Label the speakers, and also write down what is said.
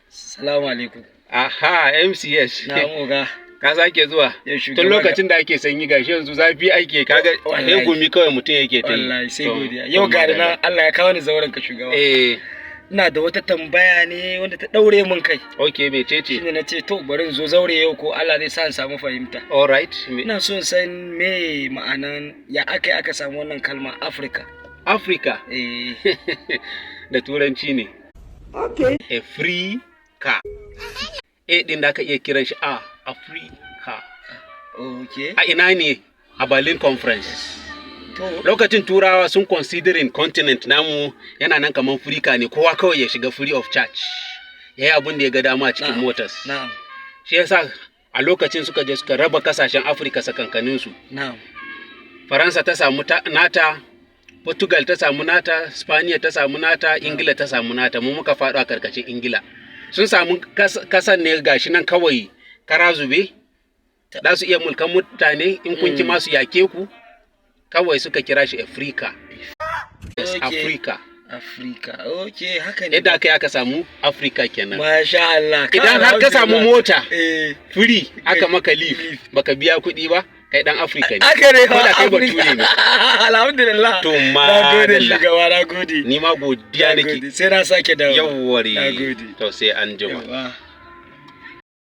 Speaker 1: Salamu alaikum.
Speaker 2: Aha, MCS.
Speaker 1: Na oga.
Speaker 2: Ka sake zuwa.
Speaker 1: Ya shugaba.
Speaker 2: Tun lokacin da ake sanyi, gashi yanzu zafi ake, kaga
Speaker 1: Wallahi.
Speaker 2: sai gumi kawai mutum yake ta yi.
Speaker 1: Wallahi sai
Speaker 2: To,
Speaker 1: godiya.
Speaker 2: to
Speaker 1: Yau ga ni
Speaker 2: madalla.
Speaker 1: nan, Allah ya kawo ni zauren ka, shugaba. Ina da wata tambaya ne wanda ta daure min kai.
Speaker 2: Okay, mecece?
Speaker 1: Shine na ce to, bari in zo zaure yau, ko Allah zai sa in samu fahimta.
Speaker 2: All right.
Speaker 1: Ina so in san me ma'anan, ya aka yi aka samu wannan kalma Africa.
Speaker 2: Africa
Speaker 1: Eh.
Speaker 2: da turanci ne.
Speaker 1: Okay.
Speaker 2: A free car. A din da aka iya kiran shi a Africa.
Speaker 1: Okay.
Speaker 2: A ina ne? A Berlin Conference.
Speaker 1: To.
Speaker 2: Lokacin Turawa sun considering continent namu yana nan kamar Africa ne, kowa kawai ya shiga free of charge. Ya yi abin da ya ga dama a cikin motas. Shi yasa a lokacin suka je suka raba kasashen Afirka sakankaninsu. Faransa ta samu nata, Portugal ta samu nata, Spaniya ta samu nata, Ingila ta samu nata, mu muka faɗo a karkashin Ingila. Sun samu kasan ne gashi nan kawai kara zube, za su iya mulkan mutane, in kun ki masu yake ku, kawai suka kira shi Africa. Yes, Africa.
Speaker 1: Africa. Okay, haka ne.
Speaker 2: Yadda aka yi aka samu Africa kenan.
Speaker 1: Masha Allah.
Speaker 2: Idan har ka samu mota
Speaker 1: Eh.
Speaker 2: free, aka maka lift, baka biya kuɗi ba, kai dan Africa ne.
Speaker 1: Haka ne.
Speaker 2: Ko da kai
Speaker 1: Africa.
Speaker 2: bature ne.
Speaker 1: Alhamdulillah.
Speaker 2: To
Speaker 1: Na gode,
Speaker 2: madalla.
Speaker 1: shugaba, na gode.
Speaker 2: Ni ma godiya
Speaker 1: Na
Speaker 2: nake.
Speaker 1: gode. Sai na sake dawo.
Speaker 2: Yawware.
Speaker 1: Na gode.
Speaker 2: To, sai an jima.
Speaker 1: Yawwa.